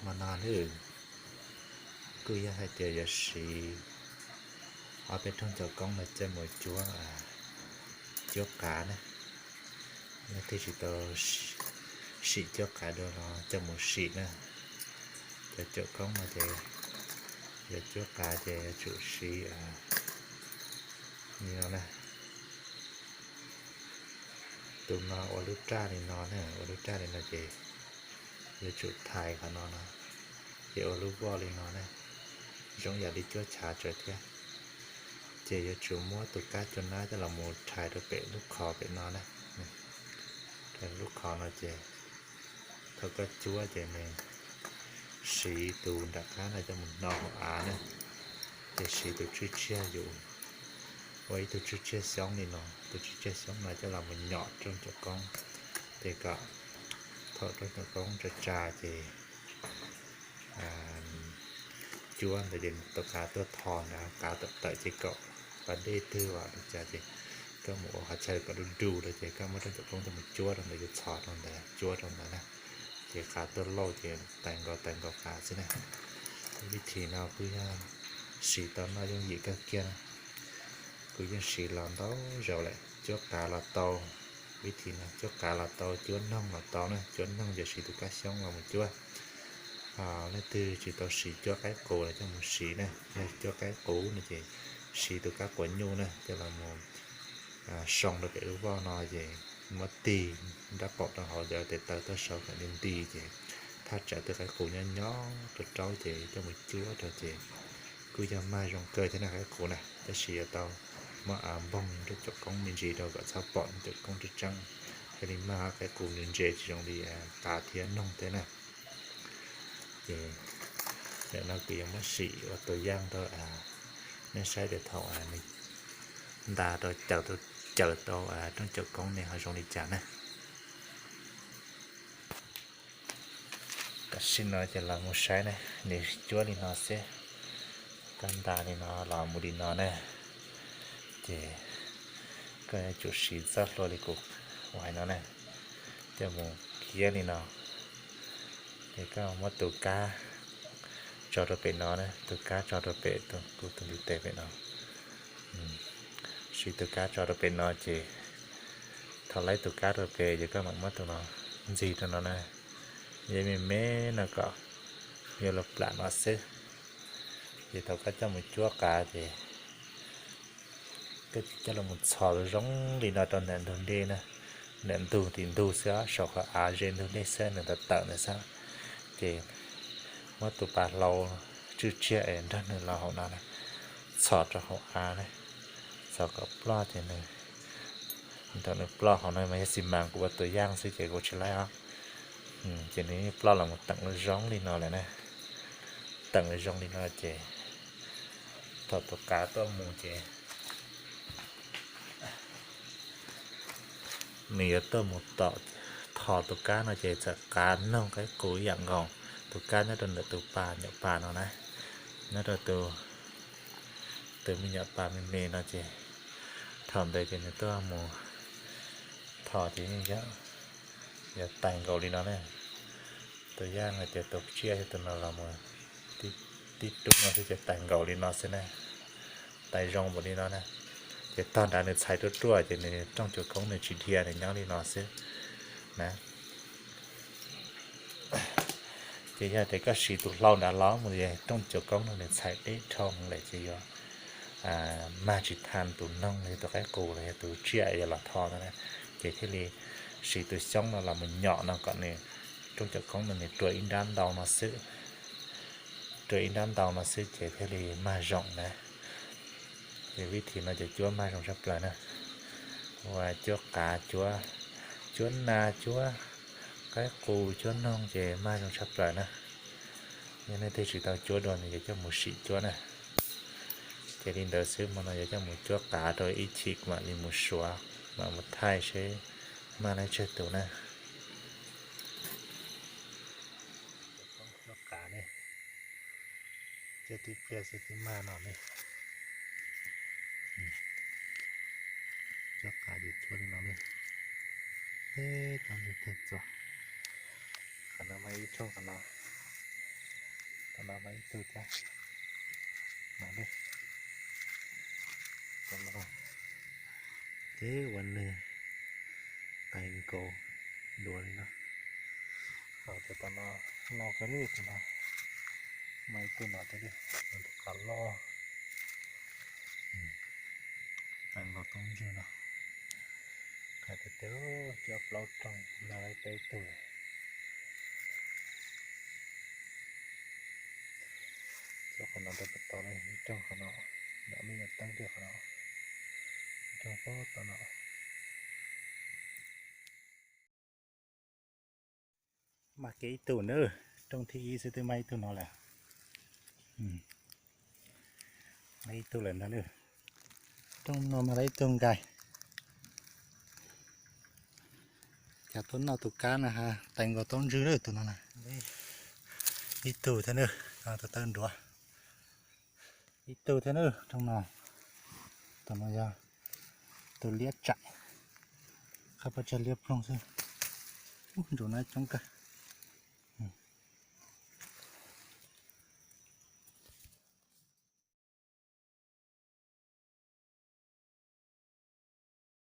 Hmo no na, kuj yog hais tias yuav siv ob peb rooj cov koob no coj mus cuab, cuab qav na. Nej twg tsis tau sim cuab qav dua los coj mus sim na. Cov cov koob no ces yuav cuab qav ces yuav tsum siv li no na. Tus no ua lub raj li no na, ua lub raj li no ces yuav tsum thaiv qhov no no, ces ua lub voj li no na, zoo yam li cuab chav tsawv thiab. Ces yuav tsum muab tus kab cua nab coj los mus rhais rau pem lub qhov pem no na, rhais lub qhov no ces thaum koj cuab ces nws siv tus nram qab no coj mus hno hauv av na, ces siv tus tswj tsiaj yus ua ib tug tswj tsiaj xyoob li no, tus tswj tsiaj xyoob no coj los mus nyom rooj cov koob, ces kom thaum rooj cov koob tsa tsa ces cuab ntawd ces tus qav tuaj tho nrad, qav tawm tawm ces kom pas dej twg los li cas ces koj mus ua qhov chaw kom du du rau ces koj muab rooj cov koob coj mus cuab rau ntawd, yuav txhos rau ntawd, cuab rau ntawd na, ces qav tuaj lauj ces tais nkaus tais nkaus qav xwb na. Vib thim no kuj yog siv tau noj yooj yim kawg kiag na. Kuv yeej siv los ntau zaus lawm, cuab qav los tau, vib thim no cuab qav los tau, cuab noog los tau na, cuab noog ces siv tus kab xyoob los mus cuab. Leej twg tsis tau siv cuab qaib qus los coj mus siv na, yog cuab qaib qus no ces siv tus kab quav nyuj na coj los mus soo rau pem lub voj no ces muab tig nrab qaum rau hauv cov tes taw tuaj saud kom nti nti ces thaj tsam tus qaib qus nyob nyob rau raub ces coj mus cuab rau ces kuj yog mag zoo kawg thiab na qaib qus na, tab sis yuav tau muab av npoog rooj cov koob me ntsis rau kom txhob pom rooj cov koob tseeb tseeb, thiaj li mag qaib qus nws ntse tsis zoo li qav thiab noog thiab na. Ces ntawm no kuv yuav muab sim ua tus yaj rau nej saib tias thaum nws nta rau caws, caws tau rooj cov koob ne ho zoo li cas na. Tam sim no ces los mus saib ne, nws cuab li no xwb, koj nta li no los mus li no na, ces koj yuav tsum siv txoj hlua li kuv ua hais no na, coj mus kiab li no, ces koj muab tus kab tso rau pem no na, tus kab tso rau pem kuv tus ntiv tes pem no, siv tus kab tso rau pem no ces thaum laib tus kab rau pem ces koj mam muab tus no ntxig rau no na, yeej me me no kom yuav los plam no xwb. Ces thaum koj coj mus cuab qav ces koj coj los txhos zoo li no rau ntawm ntug dej na, ntawm ntug tim ntug xwb, saum qhov av ze ntug dej xwb, nws tawm tawm ntawd xwb. Ces muab tus pas hlau tswj tsiaj es nrog nws los hauv no na, txhos rau hauv av na, txhos kom ploj ces nws, thaum nws ploj hauv no mas yog xi mas kuv ua tus yaj xwb ces kuv tsis laib os. Ces nws yeej ploj los mus teem zoo li no lawm na, teem zoo li no ces thaum tus qav tuaj mus ces nws yuav tuaj mus tom, tho tus kab no ces txawm qav noog qaib qus ib yam nkaus, tus kab nyob rau ntawm tus pas nyuam pas no na, nyob rau tus, tus me nyuam pas me me no ces thaum ntawd ces nws tuaj mus tho ces yeej yog, yog tais nkaus li no ne. Tus yaj no ces tus tsiaj yog tus no los mus tib rub no xwb ces tais nkaus li no xwb ne, tais zoo npaum li no na. Ces tog nrad nws txhais ruaj ruaj ces nws rooj cua koob nws tsis dhia, nws nyob li no xwb na. Ces yog tias koj siv tus hlau nrad los mus ces rooj cua koob no nws txhais deb dhau lawm ces yuav mag tsis tau tus noog los yog tus qaib qus los yog tus tsiaj yuav los tho no na. Ces thiaj li siv tus xyoob no los mus nyom no kom nws rooj cua koob no nws rua ib nrab ntau no xwb, rua ib nrab ntau no xwb ces thiaj li mag zoo na. Ces vib thim no ces cuab mag zoo tshaj plaws na. Ua cuab qav, cuab, cuab nas, cuab qaib qus, cuab noog ces mag zoo tshaj plaws na. Yog nej twg tsis tau cuab dua no ces coj mus sim cuab na. Ces li ntawd xwb, hmo no yuav coj mus cuab qav rau ib chim mam li mus suav, mam mus thaij seb mag leej twg tus na. Cuab qav ne, cuab tib pliag xwb twb mag no ne. Cuab qav ces cuab li no ne. Teb tau ntug tag txog. Qhov no mas ib rooj qhov no, No mas ib tug thiab. No, ces ua nws tais nkaus dua li no. Ho cov tom no, no kawg li tus no, mas ib tug no thiab, tus qab loj, tais nkaus toob ntswg no. Hais tias tias cov plaub rooj no laib peb tug. Cov qhov no rau puag tod, ib rooj qhov no, nram me nyuam teeb kiag qhov no, ib rooj puag tod no. Mas kiag ib tug na, rooj thib ib xwb twb mag ib tug no lawm. Mag ib tug lawm ntag na. Rooj no mag tau ib tug nkaus. Cas tuaj noj tus kab no ha, tais nkaus toob ntswg lawm tus no na. Ib tug thiab na, tus taw nruav. Ib tug thiab na, rooj no. Tus no yog tus liab tsam, qab pob tsag liab ploog xwb. Ub, ntsuav no coob kawg.